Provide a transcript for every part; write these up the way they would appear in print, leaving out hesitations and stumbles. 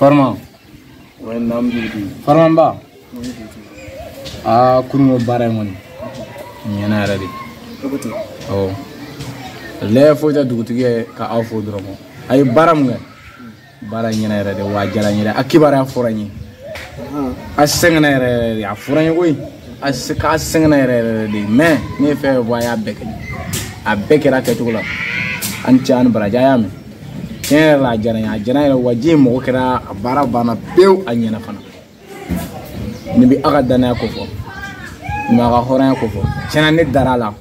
Farma. Ouais, naam dugutigi. Farma ba. Ah, kununko baara in kɔni ɲɛna yɛrɛ de. Awɔ. Lɛ foyi tɛ dugutigi ye ka aw fo dɔrɔn. A ye baara mun kɛ, baara ɲɛna yɛrɛ de, wa a diyara n ye dɛ. A kibaruya fɔra n ye. A sɛgɛnna yɛrɛ yɛrɛ de, a fɔra n ye koyi. A k'a sɛgɛnna yɛrɛ yɛrɛ de, mais ne ye fɛn fɛn fɔ a y'a bɛɛ kɛ. A bɛɛ kɛra a kɛcogo la. A ni ce a ni baraji, a y'a mɛn. Tiɲɛ yɛrɛ la a diyara n ye, a diyara n yɛrɛ wa ji in mɔgɔ kɛra a baara banna pewu, a ɲɛna fana. Nin bɛ aw ka danaya ko fɔ, nin b'a ka hɔrɔnya ko fɔ. Tiɲɛna ne dara a la,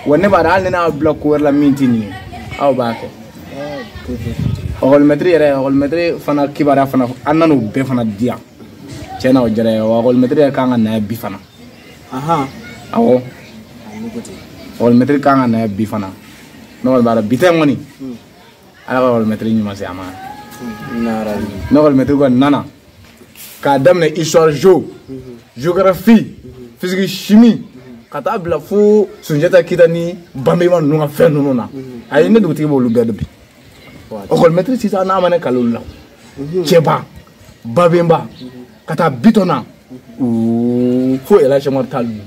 wa ne b'a dɔn hali ni ne y'aw bila ko wɛrɛ la min tɛ nin ye, aw b'a kɛ. Ɔkɔlimɛtiri yɛrɛ, ɔkɔlimɛtiri fana kibaruya fana, an nan'o bɛɛ fana di yan. Tiɲɛna o diyara n ye, wa ɔkɔlimɛtiri yɛrɛ kan ka na yan bi fana. Awɔ. Ɔkɔlimɛtiri kan ka na yan bi fana. Ne kɔni b'a dɔn bi tɛ kɔni. Ala ka ɔkɔlimɛtiri ɲuman se a ma. Ne ɔkɔlimɛtiri kɔni nana k'a daminɛ histoire géo, géographie, physique chimie, ka taa bila fo Sunjata Keyita ni Banbema ninnu ka fɛn ninnu na. Ayi, ne dugutigi b'olu bɛɛ dɔn bi. Ɔkɔlimɛtiri sisan n'a ma ne kalan olu la. Cɛba, Babenba, ka taa Bitɔn na. Fo Elhadji Umaru Tall ninnu.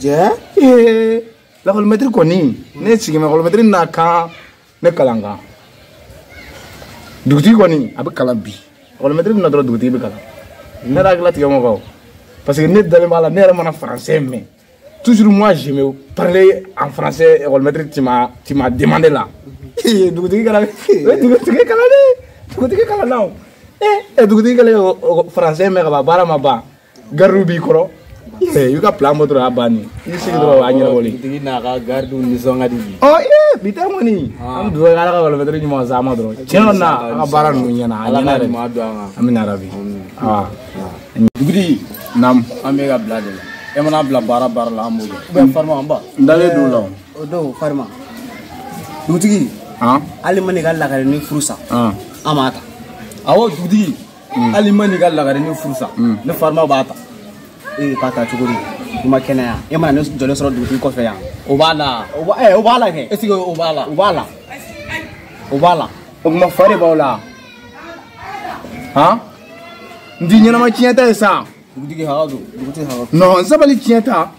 Jɛ? Ee, lakɔlimɛtiri kɔni, ne sigi bɛ lakɔlimɛtiri n'a kan ne kalan kan. Dugutigi kɔni a bɛ kalan bi. Lakɔlimɛtiri bɛna dɔrɔn dugutigi bɛ kalan. Ne yɛrɛ hakili latigɛ mɔgɔ. Parce que ne dalen b'a la, ne yɛrɛ mana français mɛn. Toujours moi je me parlais en français, école tu m'as demandé là. Dugutigi kalan, dugutigi kalan dɛ. Dugutigi kalan na o. Eh, dugutigi kɛlen français mɛn ka ban, baara ma ban. Gardiw b'i kɔrɔ. I ka plan bɔ dɔrɔn a y'a bannen. I sigi dɔrɔn a ɲɛnabɔlen. Dugutigi n'a ka gardiw nisɔn ka di bi. Ɔ ee, bi tɛ kɔni. An bɛ dugawu kɛ Ala ka école ɲuman s'an ma dɔrɔn. Tiɲɛ na, an ka baara ninnu ɲɛna, a ɲɛna yɛrɛ. Ala ka ɲuman don an kan. Amina rabi. Ah. Dugutigi. Naam. An bɛ ka bila de la. E mana bila baara baara la, an b'o kɛ. Ou bien Farima an ba. N dalen don o la o. O don Farima. Dugutigi. Han? Hali ma n'i ka lagare ni furu sa. Han. An b'a ta. Awɔ dugutigi. Hali ma n'i ka lagare ni furu sa. Ne Farima b'a ta. Ee k'a ta cogo di? I ma kɛnɛya. E mana ne jɔlen sɔrɔ dugutigi kɔfɛ yan. O b'a la. O b'a o b'a la kɛ. Est ce que o b'a la? O b'a la. O b'a la. O tuma fa de b'aw la. Han? N ti ɲɛnama tiɲɛ ta ye sa. Dugutigi hakɛ to. Dugutigi hakɛ to. Non, sabali tiɲɛ ta.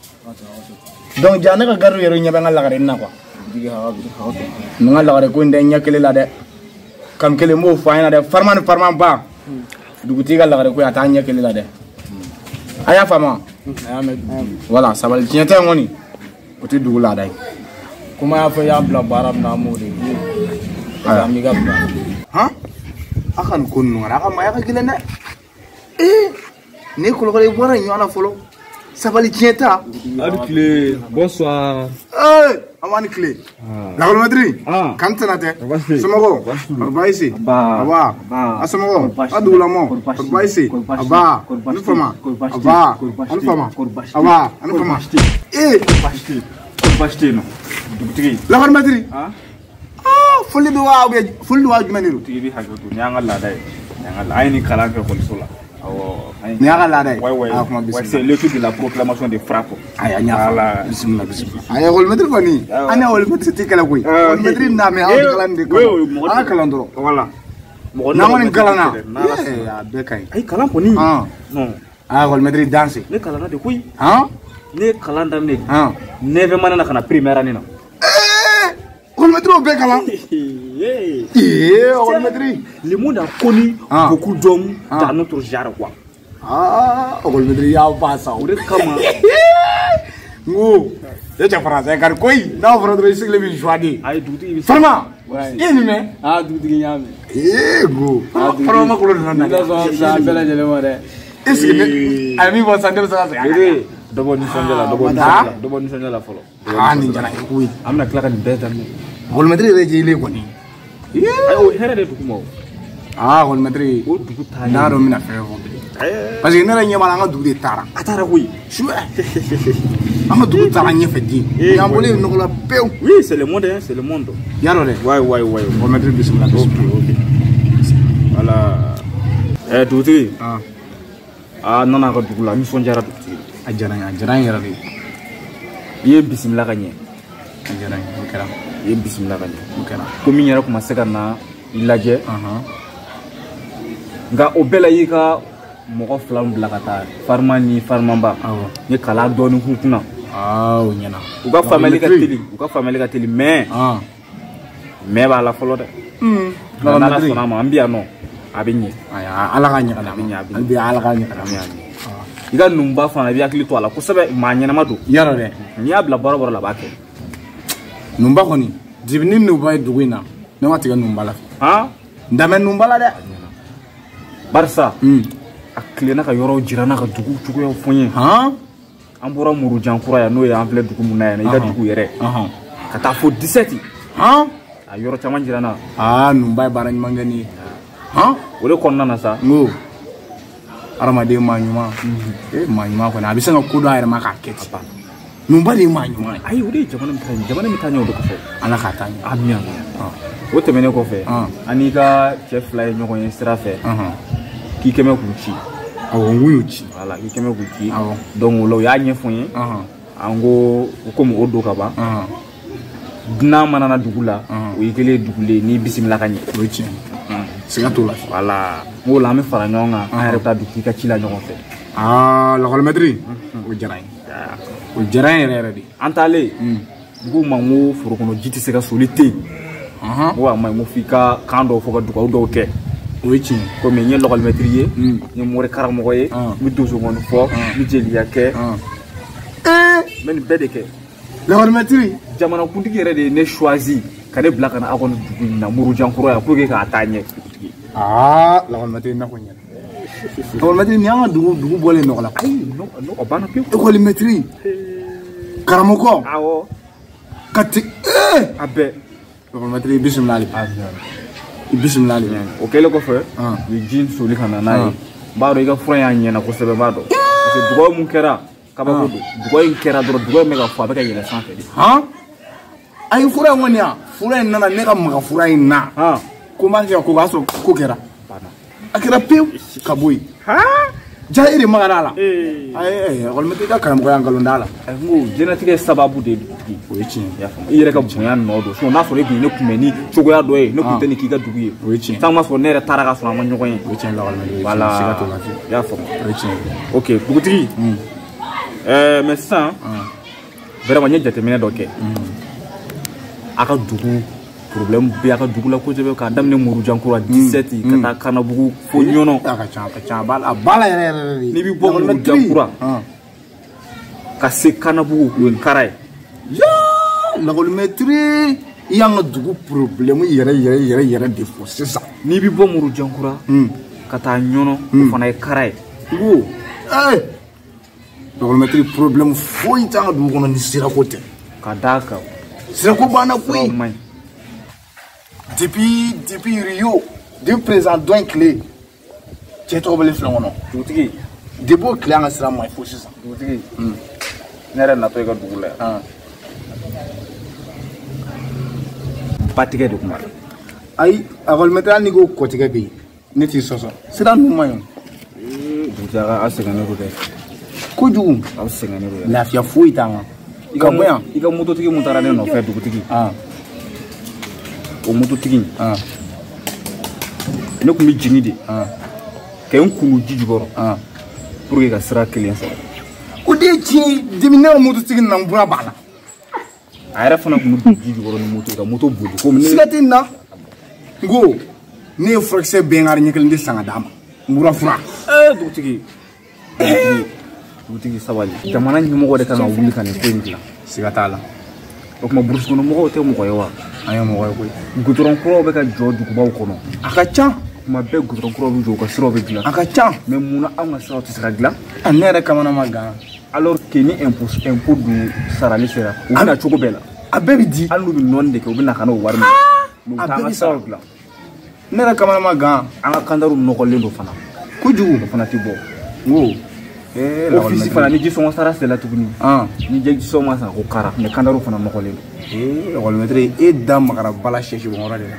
Donc ja ne ka gardiw yɛrɛ ɲɛ bɛ n ka lagare nin na quoi. Dugutigi hakɛ to, hakɛ to. Nin ka lagare ko in tɛ ɲɛ kelen la dɛ. Kam kelen b'o fɔ an ɲɛna dɛ. Farima ni farima ba. Dugutigi ka lagare ko in a t'a ɲɛ kelen la dɛ. A y'a faamu wa? A y'a mɛn dugutigi. Voilà, sabali tiɲɛ tɛ in kɔni. O tɛ dugu laada ye. Komi an y'a fɔ i y'an bila baara min na, an b'o de kɛ. Parce que an b'i ka bila. Han? A ka nin ko ninnu kɛra, a ka maaya ka gɛlɛn dɛ. Ee, ne kolokolo i bɔra nin ɲɔgɔn na fɔlɔ. Sabali tiɲɛ ta. A ni tile, bonsoir. Ee, an b'a ni tile. Lakɔlimɛtiri. Kan tɛna tɛ. Somɔgɔw. Baasi. Aba. A somɔgɔw. A dugulamɔ. Baasi. Aba. Ni fama. Aba. Ani fama. Aba. Ani fama. Ee. Baasi tɛ yen nɔ. Dugutigi. Lakɔlimɛtiri. Ah, foli bɛ wa ou bien foli bɛ wa jumɛn de don? Dugutigi bɛ hakɛ to, nin y'an ka laada ye. Nin y'an ka laada. An ye nin kalan kɛ ekɔliso la. Nin y'a ka laada ye. Ouais, ouais. Ah, kuma Ouais, c'est l'étude de la proclamation de frappe. Ayi, an y'a faamu. Bisimila, bisimila. Ayi, école kɔni. An ni école tɛ kɛlɛ koyi. École n'a mɛn, an bɛ kalan nin de kama. An ka kalan dɔrɔn. Voilà. N'an kɔni kalanna, a bɛɛ ka ɲi. Ayi, kalan kɔni. Non. Ah, école danse. Ne kalanna de koyi. Han? Ne ye kalan daminɛ. Han. 9e année na ka na première année na. École o bɛɛ kalan. Ee, école. Le monde a connu beaucoup d'hommes dans notre genre quoi. Ah, école y'a ba sa. O de kama. N ko, e cɛ français ka di koyi. N'a fɔra dɔrɔn i sigilen bɛ joie de. Ayi, dugutigi bɛ. Farima, i ye nin mɛn? Ah, dugutigi n y'a mɛn. Ee, ko. Farima ma kolo nana na. I tɛ sɔn sa bɛɛ lajɛlen ma dɛ. Est ce que ne a ye min fɔ sisan ne bɛ se ka segin a kan? Dɔ bɔ nisɔndiya la, dɔ bɔ nisɔndiya la, dɔ bɔ nisɔndiya la fɔlɔ. Ah, nin diyara n ye koyi. An bɛna tila ka nin bɛɛ daminɛ. École yɛrɛ jɛlen kɔni. Ayi, o hɛrɛ de dugu ma o. Ah, école. O dugu taara. N'a dɔn n bɛna fɛn fɔ bilen. Parce que ne yɛrɛ ɲɛ b'a la, an ka dugu de taara. A taara koyi. Su an ka dugu taara ɲɛfɛ den. Y'an bɔlen nɔgɔ la pewu. Oui, c'est le monde, hein, c'est le monde. Y'a dɔn dɛ. Ouais, ouais, ouais. École bisimila. Ok, ok. Voilà. Eh, dugutigi. Ah. Ah, nana ka dugu la, nisɔndiyara dugutigi. A diyara n ye, a diyara n yɛrɛ de. I ye bisimila ka ɲɛ. A diyara n ye, o kɛra. I ye bisimila ka ɲɛ. O kɛra. Komi n yɛrɛ kun ma se ka na i lajɛ. Nka o bɛɛ la i ka mɔgɔ fila min bila ka taa farima ni farimanba n ye kalan dɔɔni k'u kunna. O ɲɛna. U ka faamuyali ka teli, u ka faamuyali ka teli mais b'a la fɔlɔ dɛ. N'Ala sɔnna a ma an bɛ yan nɔ a bɛ ɲɛ. Ala ka ɲɛ ka d'a ma. A bɛ Ala ka ɲɛ ka d'a ma. I ka numuba fana i bɛ hakili to a la kosɛbɛ, maa ɲɛnama don. Yarɔ dɛ. N'i y'a bila baara o baara la a b'a kɛ. Numuba kɔni depuis ni numuba ye dugu in na ne ma tigɛ numuba la. N danbɛ numuba la dɛ. Barisa a tilenna ka yɔrɔw jira n'a ka dugu cogoyaw fɔ n ye. An bɔra Murujankura yan n'o ye an filɛ dugu mun na yan i ka dugu yɛrɛ. Ka taa fo 17. A yɔrɔ caman jira n na. Numuba ye baara ɲuman kɛ nin ye. O de kɔnɔna na sa. N ko hadamaden maa ɲuman maa ɲuman kɔni a bɛ se ka ko dɔn a yɛrɛ ma k'a kɛ ten. Numuba de ye maa ɲuman ye. Ayi o de ye jamana min ta ɲɛ, jamana min ta ɲɛ o de kosɔn. Ala k'a taa ɲɛ. Ami ami. O tɛmɛnen kɔfɛ an n'i ka cɛ fila ye ɲɔgɔn ye sira fɛ. K'i kɛmɛ k'u ci. Awɔ n k'u y'u ci. Voilà k'i kɛmɛ k'u ci. Donc o la u y'a ɲɛfɔ n ye. An ko komi o don ka ban. Dunan mana na dugu la o y'i kɛlen ye dugulen n'i bisimila ka ɲɛ. O ye tiɲɛ ye. Siga t'o la. Voilà n k'o la an bɛ fara ɲɔgɔn kan an yɛrɛ bɛ taa dugutigi ka ci la ɲɔgɔn fɛ. Lakɔlimɛtiri o diyara n ye. O diyara n yɛrɛ yɛrɛ de. An taalen n k'u ma n ko foro kɔnɔ ji tɛ se ka soli ten. N ko a ma ɲi n ko f'i ka kan dɔw fɔ ka dugawu dɔw kɛ. O ye tiɲɛ ye. Komi n ye lakɔlimɛtiri ye n ye mori karamɔgɔ ye n bɛ donsokɔni fɔ n bɛ jeliya kɛ. N bɛ nin bɛɛ de kɛ. Lakɔlimɛtiri. Jamanakuntigi yɛrɛ de ye ne choisi ka ne bila ka na aw ka dugu in na Murujankura yan pour que k'a taa ɲɛ dugutigi. Lakɔlimɛtiri na ko ɲɛna. Lakɔlimɛtiri nin y'an ka dugu bɔlen nɔgɔ la. Ayi nɔgɔ banna pewu. Lakɔlimɛtiri karamɔgɔ. Awɔ. Ka ti a bɛɛ. Lakɔlimɛtiri i bisimila hali bi. I bisimila hali bi. O kɛlen kɔfɛ u ye ji in soli ka na n'a ye. N b'a dɔn i ka fura in y'a ɲɛna kosɛbɛ n b'a dɔn. Parce que dugawu mun kɛra kabako don. Dugawu in kɛra dɔrɔn dugawu in bɛ ka fɔ a bɛ ka yɛlɛ sanfɛ de. Ayi fura in kɔni yan fura in nana ne ka maga fura in na. Ko n b'a kɛ ko o y'a sɔrɔ ko kɛra. A kɛra pewu ka bɔ yen. Ja e de magara a la. Ayi lakɔlimɛtiri ka karamɔgɔya nkalon t'a la. N ko diɲɛlatigɛ sababu de ye dugutigi. O ye tiɲɛ ye. I y'a faamu i yɛrɛ ka bonya nɔ don sinon n'a sɔrɔ e tun ye ne kunbɛn ni cogoya dɔ ye ne tun tɛ nin k'i ka dugu ye. O ye tiɲɛ ye. San ma sɔrɔ ne yɛrɛ taara ka sɔrɔ an ma ɲɔgɔn ye. O ye tiɲɛ ye lakɔlimɛtiri. Voilà siga t'o la fiyewu. I y'a faamu. O ye tiɲɛ ye. Ok dugutigi. Mais sisan vraiment n ye jateminɛ dɔ kɛ. A ka dugu problème bɛ a ka dugu la kosɛbɛ k'a daminɛ Murujankura 17 ka taa Kanabugu fo Ɲɔnɔ. A ka ca a ka ca a b'a la yɛrɛ yɛrɛ de. N'i bɛ bɔ Murujankura ka se Kanabugu o ye kara ye. Yaa lakɔlimɛtiri i y'an ka dugu problème yɛrɛ yɛrɛ yɛrɛ yɛrɛ de fɔ sisan. N'i bɛ bɔ Murujankura ka taa Ɲɔnɔ o fana ye kara ye. N ko lakɔlimɛtiri problème foyi t'an ka dugu kɔnɔ ni sirako tɛ. Ka d'a kan. Sirako banna koyi. Depuis Rio, depuis président dɔ in tile, cɛ tɔgɔ bɛ filɛ kɔnɔ. Dugutigi. Depuis o tile an ka sira ma ɲi fo sisan. Dugutigi. Ne yɛrɛ natɔ i ka dugu la yan. Batigɛ de tun b'a la. Ayi, lakɔlimɛtiri hali n'i ko kɔtigɛ bɛ yen, ne t'i sɔsɔ. Sira ninnu ma ɲi. Dugutigi a sɛgɛnnen don dɛ. Kojugu. Aw sɛgɛnnen don dɛ. Lafiya foyi t'an kan. Ka bɔ yan. I ka mototigi mun taara ne nɔfɛ dugutigi. O mototigi in. Ne tun bɛ jigin de. Ka n kunu ji jukɔrɔ. Pour que ka sira kelen sɔrɔ. O de ye tiɲɛ ye depuis ne ka mototigi nana n bura b'a la. A yɛrɛ fana tun bɛ don ji jukɔrɔ ni moto ye ka moto boli komi ne. Siga tɛ nin na. N ko ne ye furakisɛ bɛnkari ɲɛ kelen de san ka d'a ma. N bura fura. Dugutigi. Dugutigi sabali. Jamana ɲɛmɔgɔ de kan ka wuli ka nin ko in dilan. Siga t'a la. O tuma burusi kɔnɔ mɔgɔw tɛ mɔgɔ ye wa? An ye mɔgɔ ye koyi. Goudron kuraw bɛ ka jɔ dugubaw kɔnɔ. A ka ca. Tuma bɛɛ goudron kuraw bɛ jɔ u ka siraw bɛ dilan. A ka ca. Mais munna anw ka siraw tɛ se ka dilan? Ne yɛrɛ kamana ma gan. Alors que ni impôt dun sarali sera u bɛ na cogo bɛɛ la. A bɛɛ bɛ di. Hali n'u bɛ nɔɔni de kɛ u bɛ na ka n'o wari minɛ. Mais u t'an ka siraw dilan. Ne yɛrɛ kamana ma gan. An ka kandariw nɔgɔlen don fana. Kojugu. O fana tɛ bɔ. N ko. Ofisi fana ni jisɔngɔ sara sera tuguni. Ni jisɔngɔ ma san ko kara mais kandariw fana nɔgɔlen don. Lakɔlimɛtiri e da magara bala sɛsi bɔnyɔrɔ de la.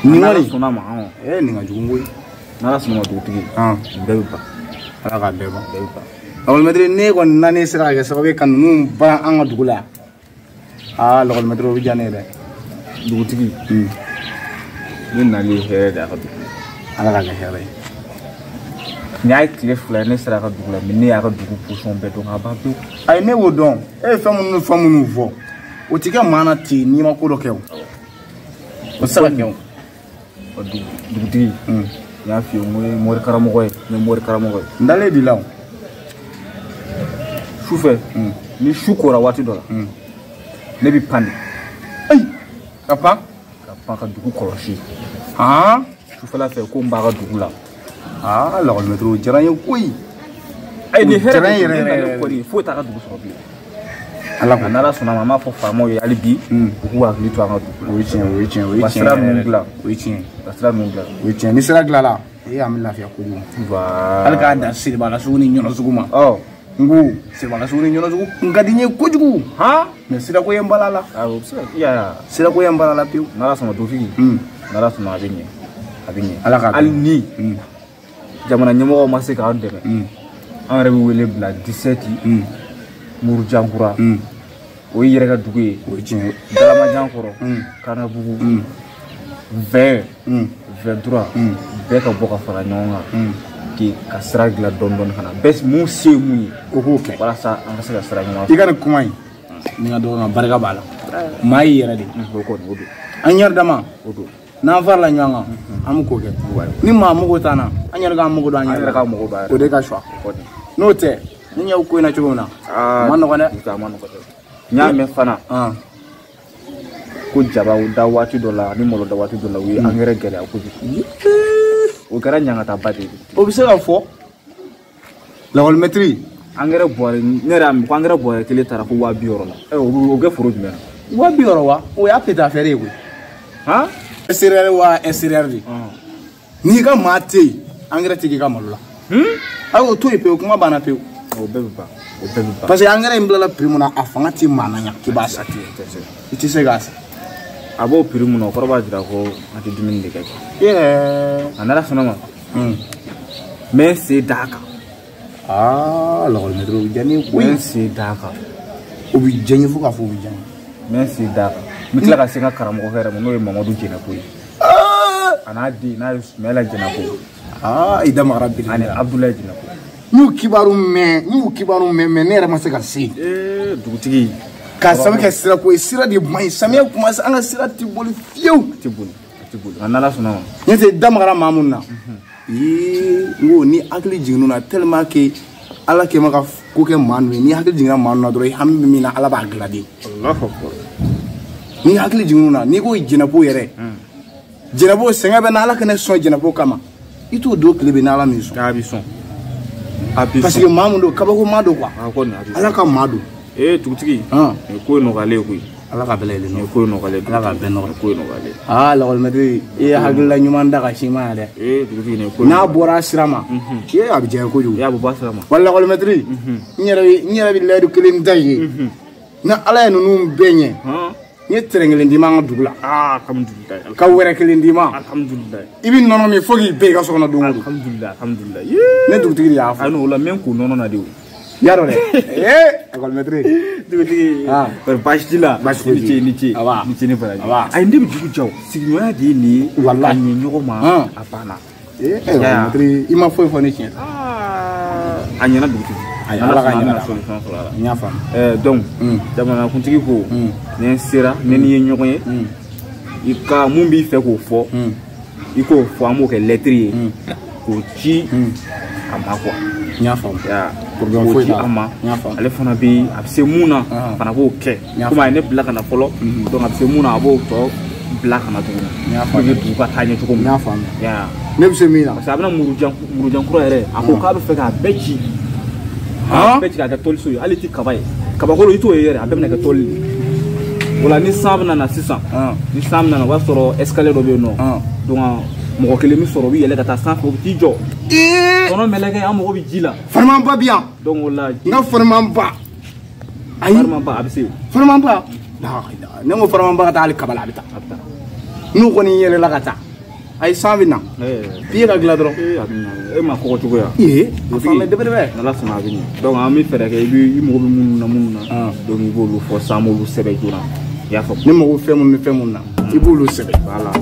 Nin kɔni sɔnna ma. Nin ka jugu koyi. N'Ala sɔnna ma dugutigi. Nin bɛɛ bɛ ban. Ala k'a bɛɛ ban. Bɛɛ bɛ ban. Lakɔlimɛtiri ne kɔni nani sera ka kɛ sababu ye ka ninnu ban an ka dugu la yan. Lakɔlimɛtiri o bɛ diya ne ye dɛ. Dugutigi. Ne nalen ye hɛrɛ de a ka dugu. Ala ka kɛ hɛrɛ ye. Nin y'a tile 2 ye ne sera a ka dugu la mais ne y'a ka dugu position bɛɛ dɔn k'a ban pewu. Ayi ne b'o dɔn e ye fɛn minnu ni fɛn minnu fɔ o ti kɛ maa na ten n'i ma ko dɔ kɛ o. O tɛ se ka kɛ o. Dugutigi. N y'a f'i ye n ko ye mori karamɔgɔ ye n ye mori karamɔgɔ ye. N dalen b'i la o. Sufɛ ni su kora waati dɔ la ne bɛ pan de. Ayi ka pan. Ka pan ka dugu kɔlɔsi. Han. Sufɛla fɛ ko n b'a ka dugu la. Aa lakɔlimɛtiri o diyara n ye koyi. Ayi nin hɛrɛ de yɛrɛ yɛrɛ kɔni foyi t'a ka dugu sɔrɔ bilen. Ala ko n'Ala sɔnna ma an b'a fɔ faamaw ye hali bi u k'u hakili to an ka dugu la. O ye tiɲɛ o ye tiɲɛ o ye tiɲɛ. Ka sira ninnu dilan. O ye tiɲɛ. Ka sira ninnu dilan. O ye tiɲɛ ni sira dilanna ee an bɛ lafiya kojugu. Hali k'a dan Siribala sugu ni Ɲɔnɔ sugu ma. N ko Siribala sugu ni Ɲɔnɔ sugu kun ka di n ye kojugu. Han. Mais sirako ye n bala la. Awɔ o bɛ se ka i y'a ye. Sirako ye n bala la pewu. N'Ala sɔnna dugutigi. N'Ala sɔnna a bɛ ɲɛ. A bɛ ɲɛ. Ala k'a hali ni. Jamana ɲɛmɔgɔw ma se k'an dɛmɛ. An yɛrɛ bɛ wele bila 17. Murujankura. O y'i yɛrɛ ka dugu ye. O ye tiɲɛ ye. Dalamajankɔrɔ. Kanabugu. 20. 23. Bɛɛ ka bɔ ka fara ɲɔgɔn kan. K'i ka sira dilan dɔɔni dɔɔni ka na. Bɛɛ mun se ye mun ye. O k'o kɛ. Walasa an ka se ka sira ɲuman sɔrɔ. I ka nin kuma in. Ni ka dɔgɔ nka barika b'a la. Maa y'i yɛrɛ de. O kɔni o don. An yɛrɛ dama. O don. N'an farala ɲɔgɔn kan an bɛ ko kɛ. Ni maa mago t'an na an yɛrɛ k'an mago don an yɛrɛ la. O de ka suwa. N'o tɛ ni ɲɛ ko in na cogo min na. A ma nɔgɔn dɛ. A ma nɔgɔn dɛ. N y'a mɛn fana. Ko jaba da waati dɔ la ani malo da waati dɔ la u ye angɛrɛ gɛlɛya kojugu. O kɛra ɲangataba de ye. O bɛ se ka fɔ. Lakɔlimɛtiri. Angɛrɛ bɔrɛ ne yɛrɛ y'a mɛn ko angɛrɛ bɔrɛ kelen taara fo 60 000 la. O bɛ kɛ foro jumɛn na? 60 000 wa? O y'a pété affaire ye koyi. Han? SRR wa SRR de. N'i ka maa tɛ yen angɛrɛ tɛ k'i ka malo la. Ayi o to yen pewu kuma banna pewu. O bɛɛ bɛ ban. O bɛɛ bɛ ban. Parce que angɛrɛ in bilala prix mun na a fanga tɛ maa na ɲa k'i b'a san. I tɛ se k'a san. A b'o prix mun na o kɔrɔ b'a jira ko an tɛ dumuni de kɛ. A n'Ala sɔnna ma. N bɛ n sen d'a kan. Aa lakɔlimɛtiri o bɛ diya ne ye koyi. N bɛ n sen d'a kan. O bɛ diya n ye fo k'a fɔ o bɛ diya n ye. N bɛ n sen d'a kan. N bɛ tila ka se n ka karamɔgɔkɛ yɛrɛ ma n'o ye Mamadu Jɛnɛko ye. A n'a den n'a ye Sumayila Jɛnɛko. Aa i da magara bi. Ani Abudulayi Jɛnɛko. N y'u kibaru mɛn n y'u kibaru mɛn mais ne yɛrɛ ma se ka se. Ee dugutigi. K'a sababu kɛ sirako ye sira de man ɲi samiya kuma se an ka sira tɛ boli fiyewu. A tɛ boli a tɛ boli nka n'Ala sɔnna ma. N'o tɛ da magara maa mun na. Ee n ko ni hakili jiginn'o na tellement que Ala kɛ ma ka ko kɛ maa ninnu ye ni hakili jiginna maa ninnu na dɔrɔn i hami bɛ min na Ala b'a dilan de. Alahu akibaru. Ni hakili jiginn'o na n'i ko jɛnɛbo yɛrɛ. Jɛnɛbo sɛgɛn bɛ na Ala kana sɔn jɛnɛbo kama i t'o don tile bɛ n'Ala min sɔn. A bɛ sɔn. A bɛ sɔn. Parce que maa mun don kabako maa don quoi. A kɔni a bɛ sɔn. Ala ka maa don. Ee dugutigi. Nin ko in nɔgɔyalen ye koyi. Ala ka bɛɛ lajɛlen Nin ko in nɔgɔyalen. Ala ka bɛɛ nɔgɔya. Nin ko in nɔgɔyalen. Aa lakɔlimɛtiri i ye hakilila ɲuman da ka si ma yan dɛ. Ee dugutigi nin ko in. N'a bɔra a sira ma. Ee a bɛ diya n ye kojugu. Ee a bɛ bɔ a sira ma. Wa lakɔlimɛtiri. N yɛrɛ bɛ layidu kelen da i ye. Ni Ala ye ninnu bɛɛ ɲɛ. N ye terɛn kelen d'i ma an ka dugu la. Aa alhamdulilayi. Ka wɛrɛ kelen d'i ma. Alhamdulilayi. I bɛ nɔnɔ min fo k'i bɛn i ka so kɔnɔ don o don. Alhamdulilayi alhamdulilayi. Ne dugutigi de y'a fɔ. Ayi o la n bɛ n ko nɔnɔ na de o. Y'a dɔn dɛ. Ee lakɔlimɛtiri. Dugutigi. Baasi t'i la. Baasi foyi t'i la. I ni ce i ni ce. Aba. Ni ce ni baraji. Aba. Ayi ne bɛ dugu ja o. Sigiɲɔgɔnya de ye nin ye. Walahi. Ka ɲɛ ɲɔgɔn ma. A banna. Ee lakɔlimɛtiri i ma foyi fɔ ne tiɲɛ. A ɲɛna dugutigi. Ayi Ala ka ɲɛna. Solution sɔrɔ a la. N y'a faamu. Donc jamanakuntigi ko ni n sera ni ni ye ɲɔgɔn ye i ka mun b'i fɛ k'o fɔ i k'o fɔ an b'o kɛ lɛtiri ye k'o ci a ma quoi. N y'a faamu. Problème foyi t'a la. N y'a faamu. Ale fana bɛ a bɛ se mun na fana b'o kɛ komi a ye ne bila ka na fɔlɔ donc a bɛ se mun na a b'o tɔ bila ka na tuguni. N y'a faamu. Pour que dugu ka taa ɲɛ cogo min. N y'a faamu. Ne bɛ se min na. Parce que a bɛna murujankura yɛrɛ a ko k'a bɛ fɛ k'a bɛɛ ci. A bɛɛ ci k'a kɛ tɔliso ye hali ti kaba ye kabakolo i t'o ye yɛrɛ a bɛɛ bɛna kɛ tɔli de o la ni san bɛna na sisan ni san bɛna na o b'a sɔrɔ escalier dɔ bɛ yen nɔ donc mɔgɔ kelen bɛ sɔrɔ o bɛ yɛlɛ ka taa sanfɛ o bɛ t'i jɔ kɔnɔ mɛlɛkɛ an mago bɛ ji la farimanba bɛ yan donc o la n ka farimanba ayi farimanba a bɛ se farimanba ne ko farimanba ka taa hali kaba la a bɛ taa n'u kɔni yɛlɛla ka taa ayi san bɛ na pied ka dilan dɔrɔn e ma kɔgɔ cogo ya ee a fan bɛ dɛbɛ-dɛbɛ n'Ala sɔnna a bɛ ɲɛ donc an bɛ fɛɛrɛ kɛ i bɛ i mago bɛ minnu na donc i b'olu fɔ sisan an b'olu sɛbɛn joona i y'a faamu ne mago fɛn minnu ni fɛn minnu na i b'olu sɛbɛn voilà.